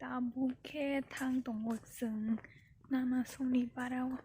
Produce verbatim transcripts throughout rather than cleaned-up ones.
Tabuk khe thang tongo chwng nana songni barao.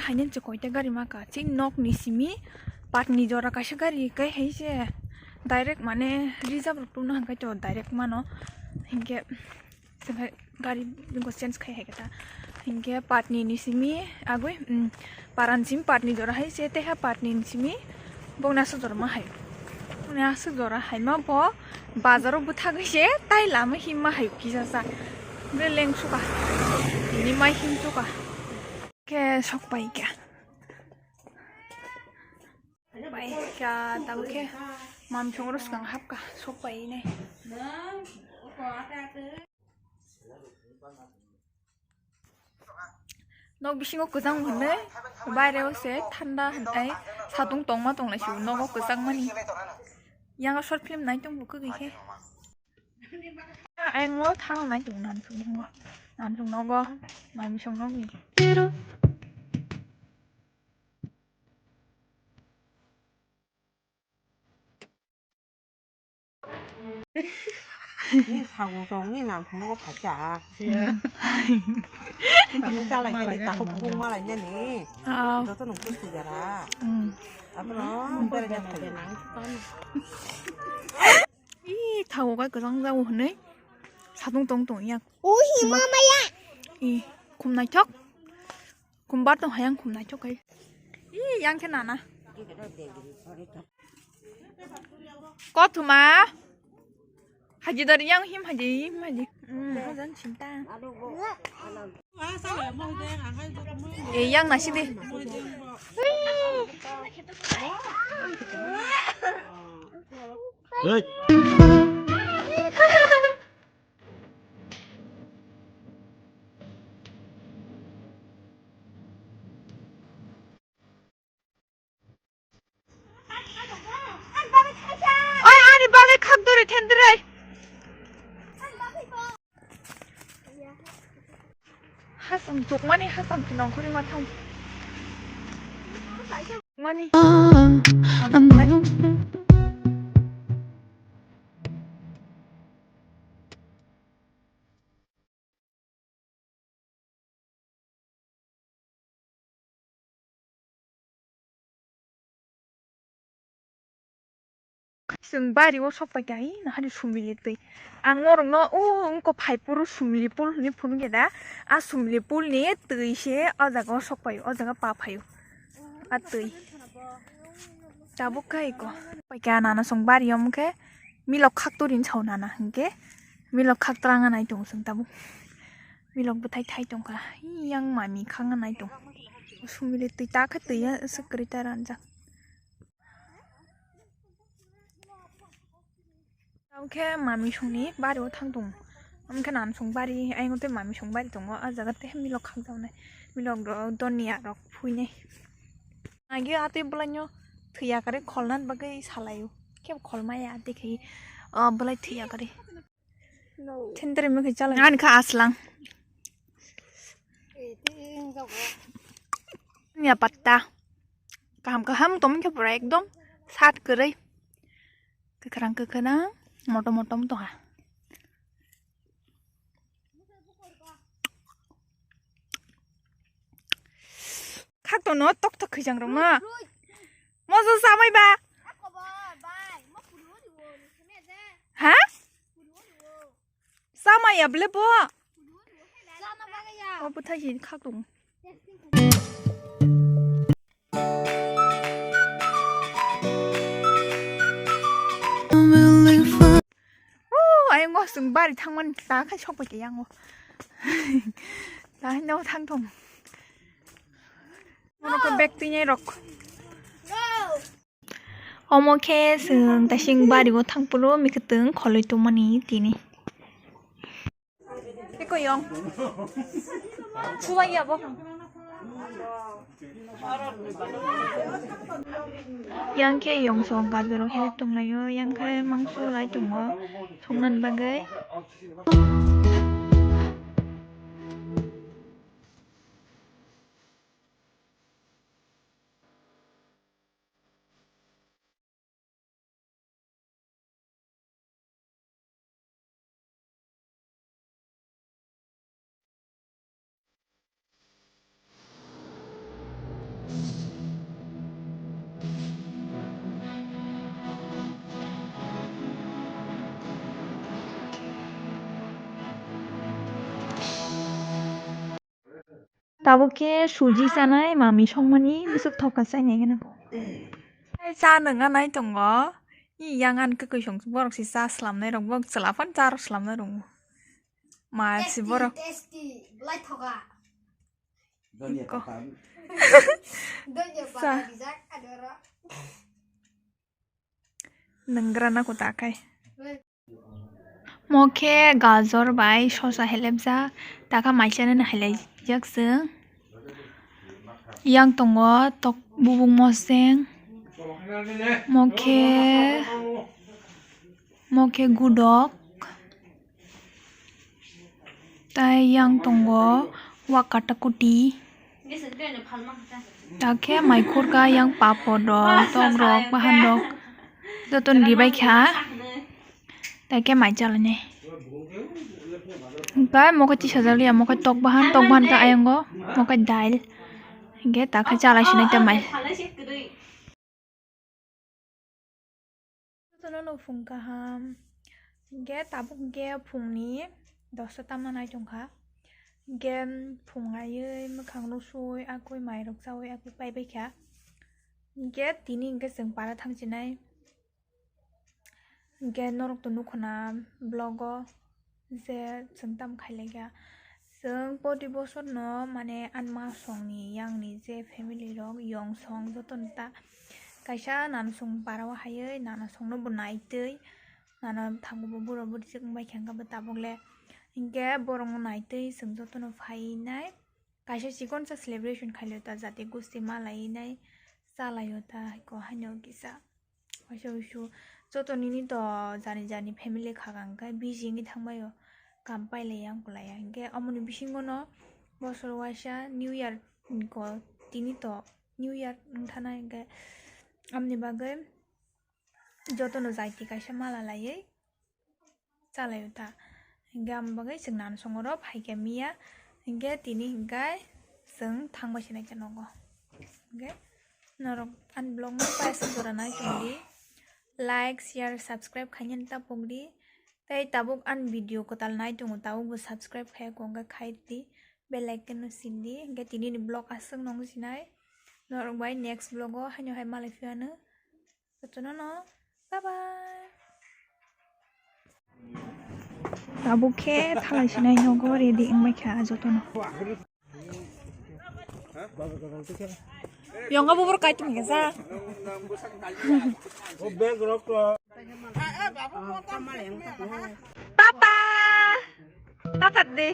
Haino je koita gari maka, chini nok ni simi Patni jora kaisa gari kai hai se direct mane reserve rok tongna hwnkhe to direct mano, hinkhe gari change khai hai khe ta, hinkhe Patni ni simi agwi, um, Paran simi Patni jora hai se, teha Patni ni simi bokni aswk jora ma hai. Bokni aswk jora hai ma bo bazar o bwthagwi se tai lama himma hai kisa sa. Bre leng suka. Tini mai him suka. Khe sok pai kha. Pai kha, tamo khe mamsong oro swkang hap kha, sok pai nai. Nok bisingo kwchang hwnwi, baire o se thanda hwnwi, satung tongma tonglai si nogo kwchang mani. Yang short film nai tong bo kwgwi khe. Ang o thang nai tong nan sung nogo, nan sung nogo, mamsong nogo. Ni sago song ni nang thang ko phacha. Ni tang chalai ni ta ko pung malai ni. Ah. Joto nung tu sugara. Hmm. Abo no bere nya thai. Ih, thago kai kwchang jago hwnwi satung tong tong ya. Ui, mama ya. Ih, khum naithok. Khum bar tong hayang khum naithok kai. Ih, yang khe nana. Kothoma. Haji dari yang him haji, him haji. Hmm, hajan cinta. Eh, yang nasi deh. Hei. Oi, ani bagwi khak dori thendrai. Hasam tukmani hasam nongkhorwi ma thang. Mani. Chwng bari o sok pai kha, hai nahari sumili twi. Ang norok no o wngkha phai phuru sumili pool hinwi phunuk ya da. A sumili pool ni twi se o jaga o sok pai o, o jaga pa phai o. A twi. Tabuk kha iko. Paikha nana song bari omo khe milok khak torini sao nana hinkhe milok khak twlangna nai tongo chwng tabuk. Milok bwthai thai tongkha. Yang mami khakna nai tong. Sumili twi ta khe twi ya swk kwrwi ta ranjak. Tamo khe mami songni bari o thang tongo. Tamo khe nana song bari, ayang tei mami song bari tongo. A jaga tei milok khakjaknai. Milok rok, donya rok phuinai. Agi a tei bwlaino thwiya kwrwi kholna bagwi salaio. Khe kholmaya tei khe, o bwlai thwiya kwrwi. Thenteri mukhe chalai. Ani kha aslang. Ya patta. Kaham kaham tongmani khe pura ekdom sat kwrwi. Kwkhwrang kwkhwrang motom motom tongha. Khaktono tok tok khwijang rok no. Moso samai ba. Ha? Samai ya ble bo. O bwthai si khaktung. Oh, ayang o chwng bari thangmani ta khai sok bai khe yang o. Ta hai no thang thong. Mono ko bag twi nai rok. Omo khe chwng taising bari o thang phuru mikhutung kholoi tongmani tini. Eko yong. Suwai ya bo. Yang khe yong song gajor o help tong lai o, yang khe mangso lai tongo song nani bagwi. Tabuk khe suji chanai mami songmani bwswk thok kha chainai gana. Ai cha nwnga nai tongo. I yang ani kwkwi song borok se cha swlamnai rok bo chwla phano cha rw swlamnai rok. Ma si borok. Tasty, tasty, belai thoka. Donya Ko. Papa. Donya Sa. Papa bijak adoro. Nwngra na kuta khai. Mo khe gajor bai sosa helepjak, takha maichanani hailaijak chwng. Yang tongo tok bubung moseng. Mo khe, mo khe gudok. Tai yang tongo wak kata kuti. Takhe maikhurka yang papor rok, tok rok, bahan rok. Joto ni ribai kha. Takhe mai chalani. Hingke mokhe tisajak liya, mokhe tok bahan, tok bahan khe ayongo, mokhe dail. Hingke takhe chalai sinai ta mai. Jotono no phung kaham. Hingke tabuk hingke phungni dosta tamna nai tongkha. Hingke phung aiwi mwkhang no sui akui mairok chaui akui paibai kha. Hingke tini hingke chwng para thangchinai. Hingke norok to nukho na vlog o. Je chwng tamo khailaiya. Chwng poti bosor no mane ani masong ni yang ni je family rok yong song joto no ta kaisa nana song para o haiwi nana song no bo naitwi nana thango bo buro buri chwk wngbai kha hwnkhe bo tabuk le hwnkhe borok no naitwi chwng joto no phainai kaisa chikon sa celebration khailai o ta jati gusti malai nai chalai o ta haiko haino kisa. Waisa wuisu joto nini to jani jani family kha kang khe busy wngwi thangbai o, kam pailai ya wngkulai ya. Hinkhe omoni bisingo no bosor waisa New Year ko tini to New Year wngthana hinkhe amoni bagwi joto no jaiti kaisa mala laiwi chalai o ta. Hinkhe amo bagwi chwng nana songoro phaikha miya. Hinkhe tini hinkhe chwng thangbai se naikha nogo. Hinkhe norok ani vlog no paisa jora nai tongdi. Like, share, subscribe khainani ta pokdi. Tei tabuk ani video kwtal nai tongo, tabuk bo subscribe khaiya kho, hinkhe khai di. Bell icon no sindi. Hinkhe tini ni vlog aswk nong sinai. Norok bai next vlog o haino hai malai phiya no. Jotono no. Bye bye. Tabuk khe thalai sinai nogo ready wngbai kha jotono. Yonga bubur kaitum khe sa. Papa. Tatat de.